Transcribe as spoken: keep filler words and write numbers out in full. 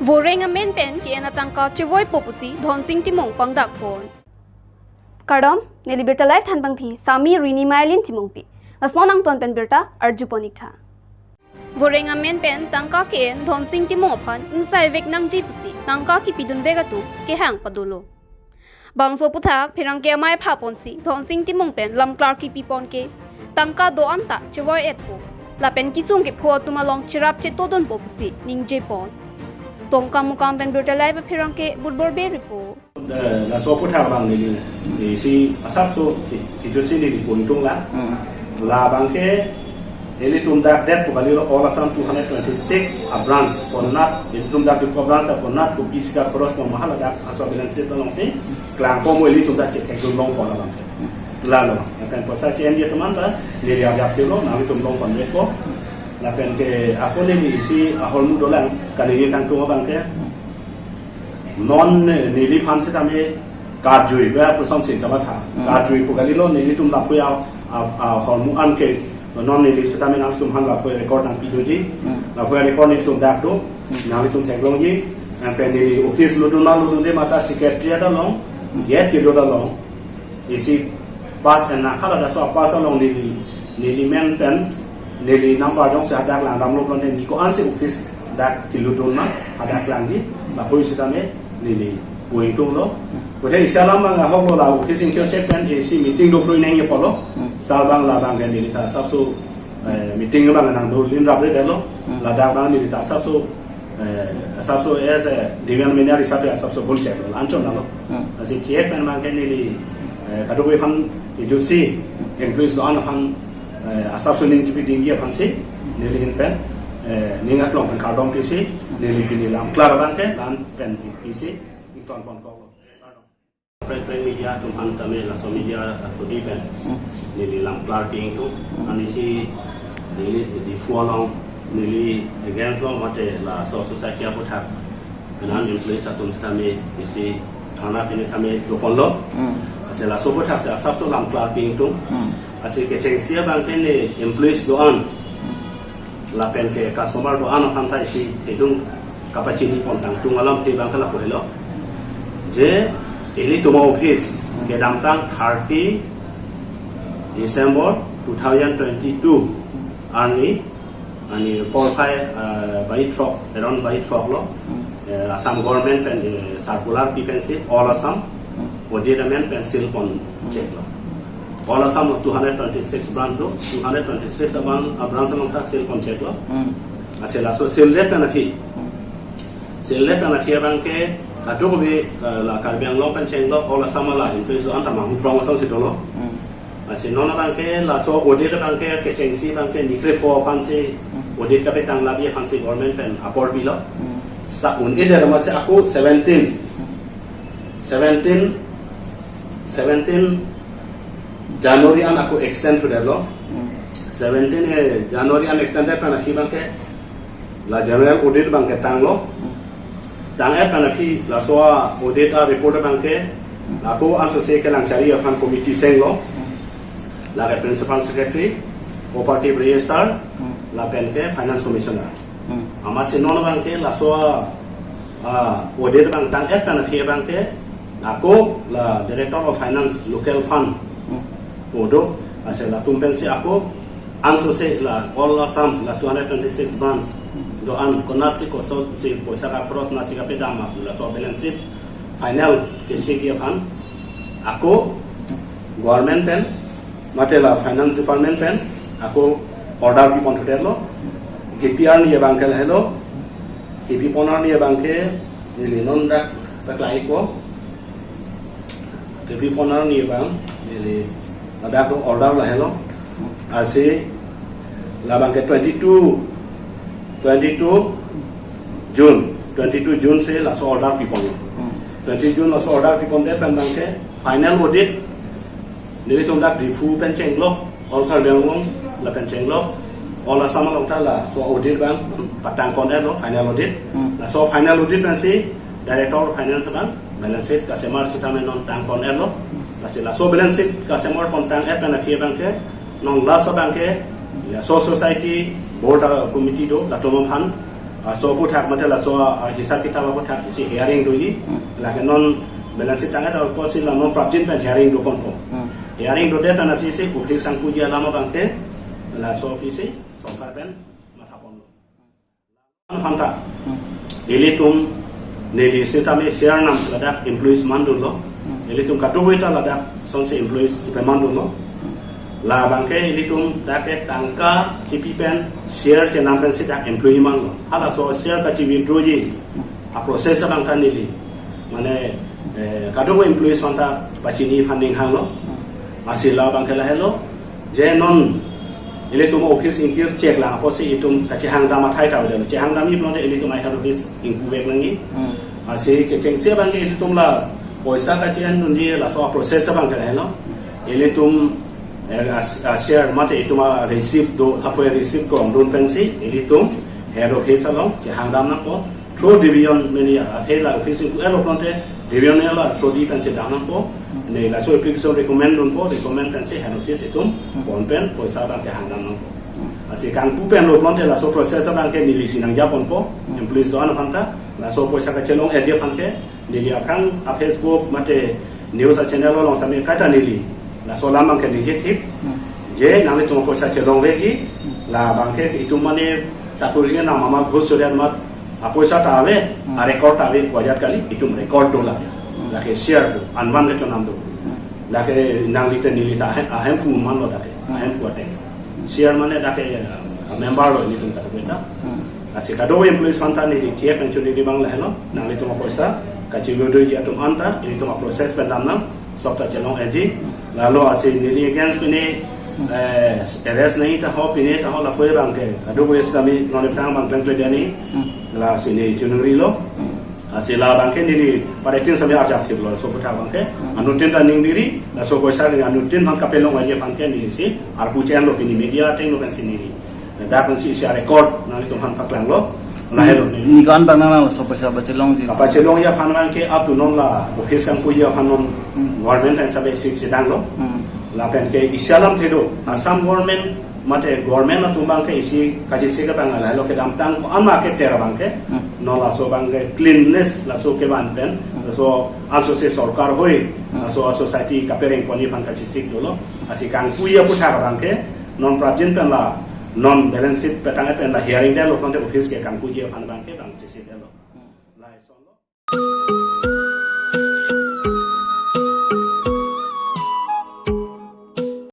Voreng amen pen ke-en atangka chevoipo pusi Dhonsing Timung pangdakpon. Kardom, neli birta live thanbangpi Sami Rini Mailin Timungpi. Lasnon angton pen birta arjupon-ik tha. Voreng amen pen tangka ke-en Dhonsing Timung aphan ingsai vek nangji pusi tangka kipidun vek atum kehang padolo. Bangso aphuthak pherangke amei phapon si Dhonsing Timung pen lamklar kipipon ke tangka do-an ta chevoi-etpo. Lapen kesung kepho atum along cherap chetodunpo pusi ningjepon. Dongkamukam pen birta live pherangke Budbor Bey report. Eh, laso aphuthak abang neli, eh, si asapso ki-, kijut si neli puingtung la. Hmm. Labang ke ilitum dak det pu kalilo All Assam two hundred twenty-six a branch konat, ilitum dak Diphu branch a konat kopi sika cross mo mahala dak aso balance sheet along si klangpo mo ilitum dak chethekdun longpo labang ke. Lalo, lapen poisa che-enji atum an ta neli ajak thilo, nanglitum longpon vekpo. Lapen ke ako neli isi ahormu dolang, kaningje kangtung abang ke. Non ne-, neliphan sitame karjui ba puson sing kamatha. Hmm. Karjui pu kalilo nelitum lapu a, a, ahormu an ke non neli sitame nangtum han lapu record nangpidoji. Hmm. Lapu record nelitum dak do. Hmm. Nanglitum theklongji. Lapen neli office lutdun ma lutdunde mate secretariat along. Hmm. Gate kedo along. Isi pass en nangkhala laso a-pass along neli, neli men pen, neli number jongsi hadak langdamlo pulote neli ko-ansi office dak kelutdun ma, hadak langji, lapu sitame neli puingtunglo. Kode isi alam abang ahoklo la office ingkir check pen isi meeting do phrui nangji apotlo, Hmm. sarbang labang ke neli ta asapso, eh, meeting abang nangdo linrapre detlo, Hmm. ladak abang neli ta asapso eh, asapso as a Dewan Manyar hisabe asapso bol chek lo, anchot lo. Hmm. Lasi thiek pen abang ke neli, eh, kadokave aphan ejutsi, employees do-an aphan, eh, asapso ning chipidingji aphansi, neli ahin pen, eh, ning aklong pen kardom tisi, neli pini lamklar abang ke, la-an pen isi, ingtonponkoklo. Print, print media atum aphan tame laso media athudi pen Hmm. neli lamklar pi ingtung. Hmm. Anisi neli Diphu along neli against lo mate laso society aphuthak. Anan employees atum sitame isi dharna pini sitame doponlo. Hmm. Ase laso aphuthak si asapso lamklar pi ingtung. Hmm. Ase kechengsi abang ke ne employees do-an. Hmm. Lapen ke customer do-an aphan ta isi thedung kapachini pon tangtung alamthe abang ke lapu helo. Je ilitum office kedamtang thirty December two thousand twenty-two arni, ani porphai, eh, bai throk, around bai throk lo, eh, Assam government pen, eh, circular pi pensi All Assam audit amen pen seal pon chek lo. All Assam lo two hundred twenty-six branch do, two hundred twenty-six abang, ah, branch along ta seal pon chek lo. Hmm. Ase laso seal det pen aphi. Hmm. Seal det pen aphi abang ke kadokave, eh, la Karbi Anglong pen chenglo, All Assam la employees do-an ta Manghuprong asonsi dolo. Hmm. Ase non abang ke laso audit abang ke kechengsi abang ke nikrepho aphansi Hmm. audit kapetang labi aphansi government pen apor pilo. Hmm. Sa un-e der masi ako seventeen. Hmm. Seventeen, seventeen January an ako extend thudetlo. Hmm. Seventeen, eh, January an extended pen aphi abang ke la general audit abang ke tanglo. Hmm. Tang-et pen aphi laso audit areport abang ke ako ansose kelang chari aphan committee senglo. Hmm. Lake principal secretary, cooperative registrar, Hmm. lapen ke finance commissioner. Hmm. Amatsi non abang ke laso, ah, audit abang tang-et pen aphi abang ke ako la Director of Finance Local Fund Hmm. pu do, ase latum pensi ako ansose la All Assam la two hundred twenty-six branch Hmm. do-an konatsi kosonsi poisa kakhoros nasi kapedam ma pu laso balance sheet final kechengji aphan ako government pen mate la finance department pen ako order pipon thudetlo. K P R ni abang ke lahelo. K P pon arni abang ke neli non dak paklai ko. K P pon arni abang neli ladak do order lahelo. Ase labang ke twenty-two, twenty-two June, twenty-two June si laso order pipon. Hmm. Twenty June laso order pipon det pen abang ke final audit nelitum dak Diphu pen chenglo, All Karbi Anglong lapen chenglo, All Assam along ta laso audit abang patang pon-etlo, final audit. Hmm. Laso final audit pensi Director of Finance abang balance sheet kasemar sitame non tang pon-etlo. Lasi laso balance sheet kasemar pon tang-et pen aphi abang ke non laso abang ke laso society board, ah, committee do, latum aphan Laso aphuthak mate laso, ah, hisab kitab aphuthak isi hearing doji. Hmm. Lake non balance sheet tangte apotsi la non prapjin pen hearing doponpo. Hmm. Hearing dodet anatsi office kangpuji alam abangke laso office si sorkar pen mathaponlo. Aphanta. Hmm. Ilitum neli sitame share nam ladak employees mandunlo. Hmm. Ilitum kadokave ta ladak sonsi employees chepe mandunlo. Hmm. Labangke ilitum dak ke tangka chipi pen share chenam pensi dak employee manlo. Halaso share kachi withdraw ji. Hmm. A process abang ta neli. Mane, eh, kadokave employees aphanta pachini aphan ning hanglo. Hmm. Lasi labangke lahelo. Je non ilitum office ingkir chek lang apotsi itum kachehang dam athai ta udah. Chehang damji pulote ilitum ai head office ingpu vek nangji. Hmm. Lasi kechengsi abangke ilitum la poisa kachi-en dunji laso a process abangke lahelo. Ilitum, eh, as-, a share mate itum a receipt do, apoi receipt ko dun pensi ilitum head office along chehang dam nangpo. Through division meni athe la office ingpu-etlo pulote division la through di pensi dam nangpo. Hmm. Ne laso application recommend dunpo, recommend pensi head office itum, hmm, pon pen poisa abangke hang dam nangpo. Hmm. Lasi kangpu pen lo pulote laso process abangke nelisi nangjaponpo. Hmm. Employees do-an aphanta laso poisa kachelong-etji aphanke neli aphrang a Facebook mate news a channel along sami kaita neli laso alam abangke ningje thip. Hmm. Je nanglitum poisa chelongvekji, hmm, labangke itum mane sakori nang mama ghus suriat mat apoisa ta ave, hmm, a record ta ave, pu ajat kali, itum record do la. Hmm. Lake share do, anvan kechonam do. Hmm. Lake nangli te neli ta ahem, ahemphu manlo lake, hmm, ahemphu ateng. Share mane lake, uh, member lo ilitum kadokave ta. Hmm. Lasi kadokave employees aphanta neli T F N chuni di bang lahelo, nanglitum apoisa kachiwithdraw ji atum anta, ilitum a process pen dam nang, sob ta chelong-etji. Lalo lasi neli against pine, eh, arrest nangji ta ho, pine ta ho, lapu abangke. Kadokave sitame non aphrang abang klem kle dani. Hmm. Lasi ne chunungrilo. Hmm. Lasi labangke neli paretin sami arjap thiplo, laso aphuthak abangke. Hmm. Anuttin ta ningriri, laso poisa ni anuttin aphan kapelong-etji aphanke nelisi arpu chenlo pini media ateng lo pensi neli. Dak pensi isi a record nanglitum aphan paklanglo. Lahelo ne. Ne ko-an bang nang laso poisa pachelongji? Kapachelongji aphan abangke up to non la office kangpuji aphan non, hmm, government pen sabe isi chedanglo. Hmm. Lapenke isi alamthe do, Assam government mate government atum abangke isi kachesik abang lahelo, kedamtang ko-an ma keter abangke, hmm, non laso abangke cleanliness laso kevan pen, hmm, laso ansose sorkar hoi, hmm, laso a society kapereng ponji aphan kachesik dolo. Lasi kangpuji aphuthak abangke non prapjin pen la, non balance sheet petang pen la hearing detlo pulote office ke kangpuji aphan abangke bang chesik detlo.